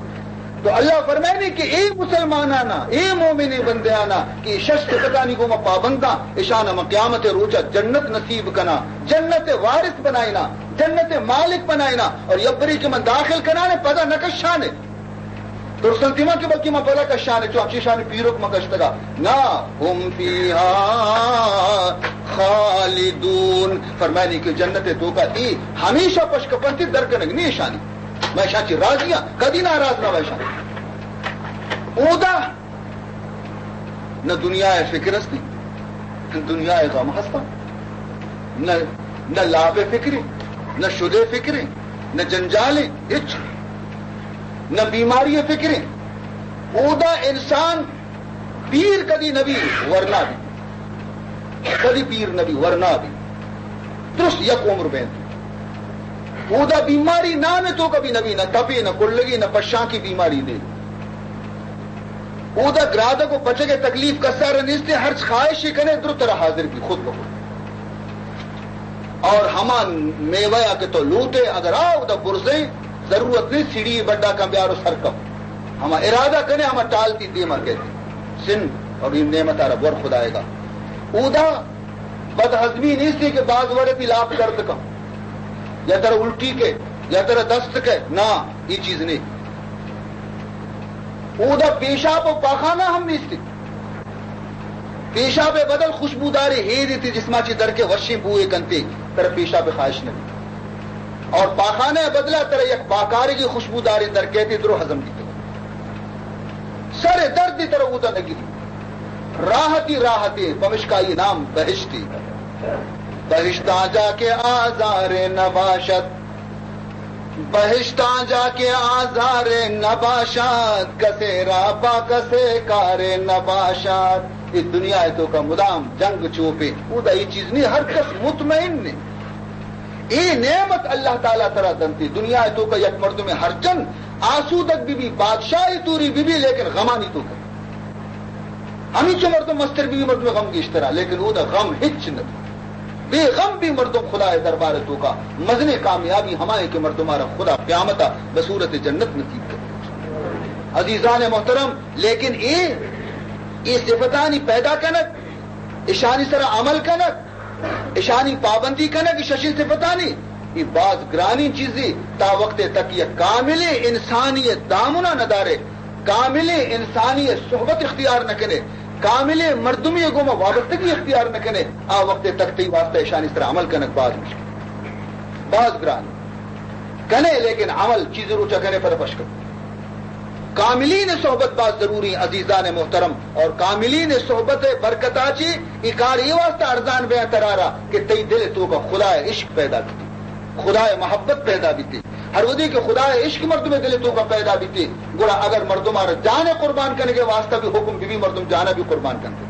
تو اللہ فرمائنی کہ اے مسلمانانا، اے مومن بندیانا کہ شش صفتانی گوما پابنداں، اشانا من قیامت روچا جنت نصیب کنا، جنت وارث بنائینا، جنت مالک بنائینا، اور یبری کہ من داخل کنانے پدا نکشانے۔ ترسنتی ما کہ بلکہ ما پدا کشانے، چو ہمشی شانی پیرک ما کشتگا۔ نا، هم فیها خالدون۔ فرمائنی کہ جنت توکا ای ہمیشہ پشکپنتی، درکنگ نی اشانی۔ ما اشان چی راضی ہاں، کدی ناراض نہ باشان۔ اودا نہ دنیا ء فکر ہستی، نہ دنیا ء غم ہستا، نہ، نہ لاپ ء فکرے، نہ شد ء فکرے، نہ جنجالے، ہچ، نہ بیماری ء فکرے۔ اودا انسان پیر کدی نبی، ورنا بی، کدی پیر نبی، ورنا بی، درست یک عمر بینت۔ اودا بیماری نام تو کبھی نبی، نہ تپے، نہ کلگی، نہ پشاں کی بیماری دے۔ اودا گرادگ و پچگ ء تکلیف کسار نیست، ہرچ خواہش کنے در ترا حاضر بی خود بخود۔ اور ہما میوہ یا کہ تو لوٹے، اگر آ اودا برزیں، ضرورت نہیں سیڑھی بڈا کن بیار و سر کپ۔ ہما ارادہ کنے، ہما ٹال تی دیما کہتے۔ سن اور این نعمت آرا بور خدائے گا۔ اودا بد ہضمی نیستی کہ باز وڑے تی لاپ درد کن، یا ترا الٹی کے، یا ترا دست کے، نا، یہ چیز نہیں۔ اودا پیشاب و پاخانہ ہم نیستی۔ پیشاب بدل خوشبوداری ہیدی تی جسما چی در کے وشیں بوئے کنتے، ترا پیشاب خواہش نہیں۔ اور پاخانہ بدلا ترا یک باکارگی خوشبوداری در کہتے درو ہضم بیتے۔ سر درد ترا اودا نگری۔ راحتی راحتی، پمشکائی نام بہشتی۔ بہشتاں جا کے آزار نباشد، بہشتاں جا کے آزار نباشد، کسے را با کسے کار نباشد۔ یہ دنیا ہے تو کا مدام جنگ چوپے، اودا یہ چیز نہیں، ہر کس مطمئن نہیں۔ اے نعمت اللہ تعالی ترا دنتی۔ دنیا ء توکا یک مردمے ہرچند آسودگ بی بی، بادشاہی توری بی بی، لیکن غمانی توکا۔ ہمینچو مردم مستر بی بی، مردم غم گیشترا، لیکن اودا غم ہچ نہ بی۔ بے غم بی مردم خدا ء دربار ء توکا مزنیں کامیابی ہمائیں کہ مردم آرا خدا قیامت ء بصورت جنت نصیب کرے۔ عزیزان محترم، لیکن اے، اے صفتانی پیدا کنگ، اشانی سرا عمل کنگ، اشانی پابندی کنگ، ششیں صفتانی، یہ باز گرانیں چیزے۔ تا وقت تک یک کاملیں انسانی دامنا ندارے، کاملیں انسانی صحبت اختیار نکنے، کاملیں مردمی گوما وابستگی اختیار نکنے، آ وقت تک تئی واسطہ اشانی سرا عمل کنگ باز مشکل، باز گران۔ کنے لیکن عمل چیز روچا کنے پد پشکپ۔ کاملین صحبت باز ضروری، عزیزان محترم، اور کاملین صحبت برکتا چی ای کار ای واسطہ ارزان بیاں ترارا کہ تئی دل توکا خدا عشق پیدا بیتی، خدا محبت پیدا بیتی۔ ہر ودی کہ خدا عشق مردم دل توکا پیدا بیتی، گڑا اگر مردم آرا جان قربان کنگے واسطہ بھی حکم بی بی، مردم جانا بھی قربان کنتے۔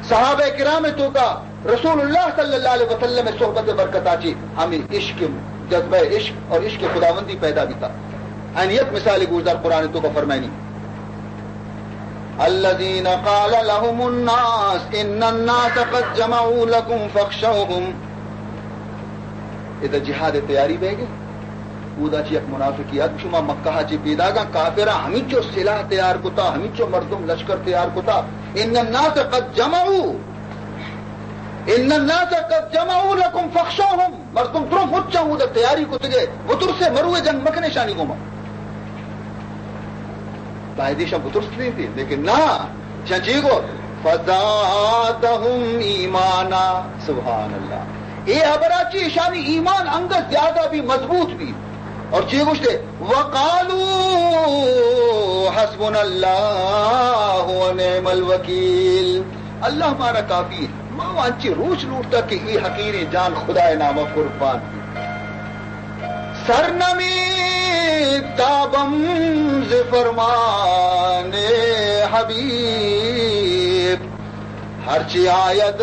صحابہ کرام توکا رسول اللہ صلی اللہ علیہ وسلم صحبت برکتا چی ہمیں عشق، جذبہ عشق اور عشق خداوندی پیدا بیتا۔ این یک مثال گوشدار قرآن توکا فرمائنی، الذين قال لهم الناس إن الناس قد جمعوا لكم فاخشوهم۔ ادا جہاد تیاری بہ گئے، اودا چی یک منافقی ات، شما مکہ چی پیداگا کافرا ہمینچو سلاح تیار کتا، ہمینچو مردم لشکر تیار کتا، ان الناس قد جمعوا، ان الناس قد جمعوا لكم فاخشوهم، مردم درو مچاں اودا تیاری کتگے، بترسے، مروے، جنگ مکنے شانی گوما۔ باید ایشاں بترستی تھی، لیکن نا، ایشاں چی گو؟ فزادهم ایمانا۔ سبحان اللہ۔ اے حبرا چی ایشانی ایمان انگت زیادہ بھی مضبوط بھی۔ اور چی گوشتے؟ وقالوا حسبنا اللہ ونعم الوکیل۔ اللہ مارا کافی ہے۔ ما وانچی روچ لوٹتا کہ ای حقیریں جان خدائے نام قربان۔ سر نمی تابم ز فرمان حبیب، ہرچی آید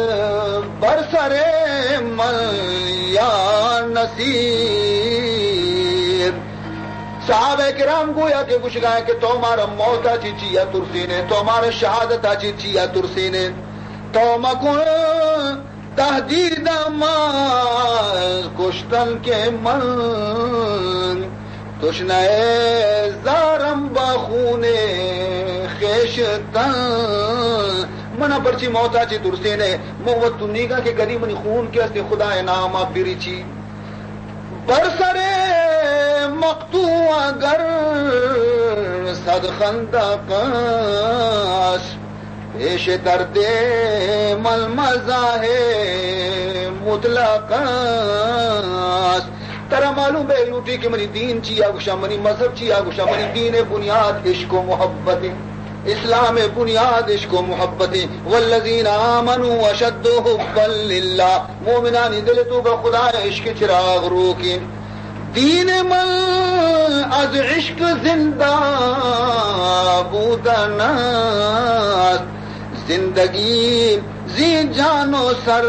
بر سر من یا نصیب۔ صحابہ کرام گویا کہ گوشگا کہ تو مارا موتا چی چیا ترسینے، تو مارا شہادتا چی چیا ترسینے، تو مکن تہدید ما کشتن کہ من تشنہ زارم با خون خیشتن۔ منا پرچی موتا چی ترسینے، من وت تنیگا کہ کدی منی خون کہ استے خدائے ناما بریچی۔ بر سر مقتو اگر صد خندق است، پیش درد من مزاح مطلق است. ترا معلوم بہ لوٹی کہ منی دین چیا گوشاں، منی مذہب چیا گوشاں. منی دین بنیاد عشق و محبت ایں. اسلام بنیاد عشق و محبت ایں. والذین آمنوا اشد حبا للہ. مومنانی دل توکا خدا عشق چراغ روکیں. دین من از عشق زندہ بودن است، زندگی زی جان و سر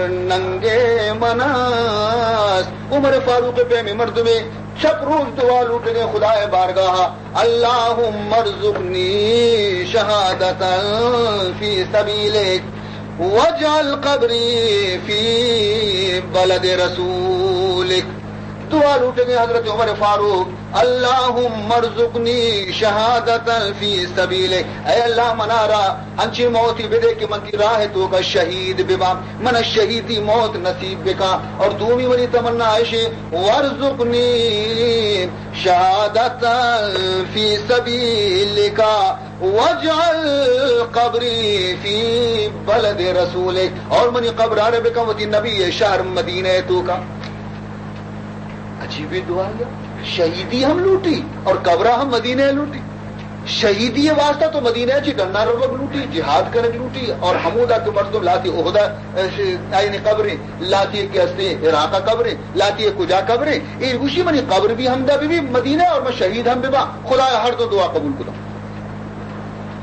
ننگ من است. عمر فاروق پیمیں مردمے چپ روچ دعا لوٹگیں خدائے بارگاہا، اللهم ارزقنی شهادة فی سبیلک واجعل قبری فی بلد رسولک. دعا لوٹگیں حضرت عمر فاروق، اللهم ارزقنی شهادة فی سبیلک، اے اللہ منارا انچیں موتے بدے کہ من تئی راہ توکا شہید بباں، من شہیدی موت نصیب بکا. اور دومی منی تمنا ایشیں، وارزقنی شهادة فی سبیلک واجعل قبری فی بلد رسولک، اور منی قبر آرا بکن وتی نبی شہر مدینہ توکا. عجیبیں دعا یا، شہیدی ہم لوٹی اور قبرا ہم مدینہ لوٹی. شہیدی واسطہ تو مدینہ چی ڈنا روگ لوٹی، جہاد کنگ لوٹی، اور ہمودا کہ مردم لاتی احدا، اے، آئین قبریں، لاتی کہ استے عراق قبریں، لاتی کجا قبریں، اے گوشی منی قبر بھی ہمدا بی، بی مدینہ اور من شہید ہم ببا. خدایا ہر دو دعا قبول کتا.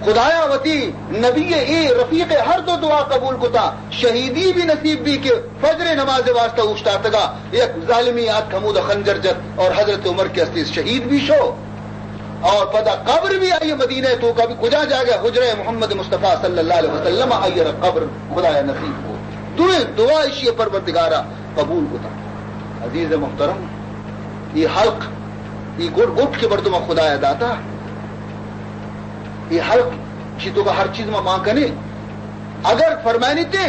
خدایا وتی نبی اے رفیق ہر دو دعا قبول کتا. شہیدی بھی نصیب بھی کہ فجر نماز واسطہ اوشتاتگا، یک ظالمی آت ہمود خنجر جت اور حضرت عمر کے استے شہید بھی شو. اور پدا قبر بھی آئی مدینہ توکا بھی کجا جاگہ حجرہ محمد مصطفیٰ صلی اللہ علیہ وسلم آئی را قبر خدایا نصیب کو. دوئیں دعا اشی پروردگارا قبول کتا. عزیز محترم، یہ حلق، یہ گٹ گٹ کے مردم خدایا داتا، یہ حلق چی توکا ہر چیز ما مان کنے. اگر فرمائنیتے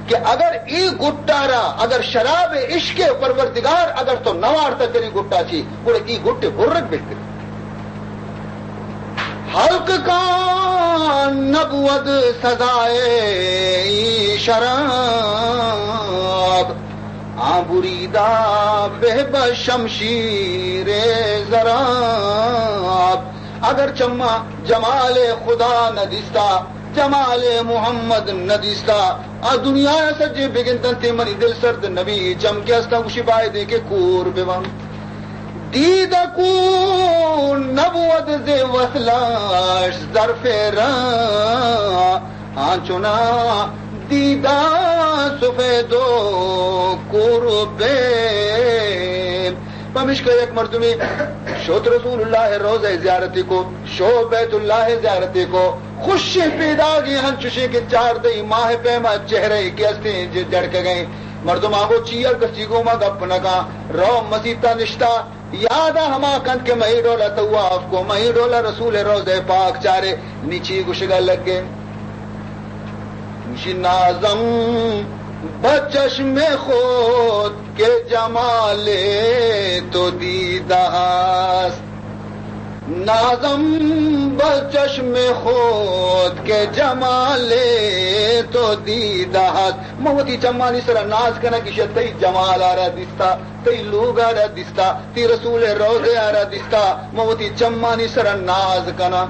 کہ اگر ای گٹا را، اگر شراب عشق پروردگار اگر تو نوارتا تری گٹا چی، گڑا ای گٹ برگ بہتر. حلق کا نبود سزائے ای شراب، آں بریدہ بہ بہ شمشیر ضراب. اگر چما جمال خدا نہ دیستا، جمال محمد نہ دیستا، آ دنیا سجے بگندن تے منی دل سرد نبی چم کہ استا گوشی بایدے کہ کور ببن. دیدہ کو نبود ز وصلش زر فیرا، آنچنا دیدہ سفید و کور بین. پمشکا یک مردمی شوت رسول اللہ روضہ زیارتی کو، شو بیت اللہ زیارتی کو، خوشیں پیداگی ہنچوشیں کہ چاردہ ماہ پیما چہرہ کہ استیں جڑکگیں. مردم آگو چیا کسی گوما گپ نکا، رو مسیتا نشتا، یادا ہما کنت کہ مئی ڈولا طواف کو، مئی ڈولا رسول روضہ پاک چارے، نی چی گوشگا لگے. گوشی نازم بہ چشم خود کہ جمال تو دیدہ است، نازم بہ چشم خود کہ جمال تو دیدہ است. من وتی چمانی سرا ناز کناں کہ شہ تئی جمال آرا دیستا، تئی لوگ آرا دیستا، تئی رسول روضہ آرا دیستا، من وتی چمانی سرا ناز کناں.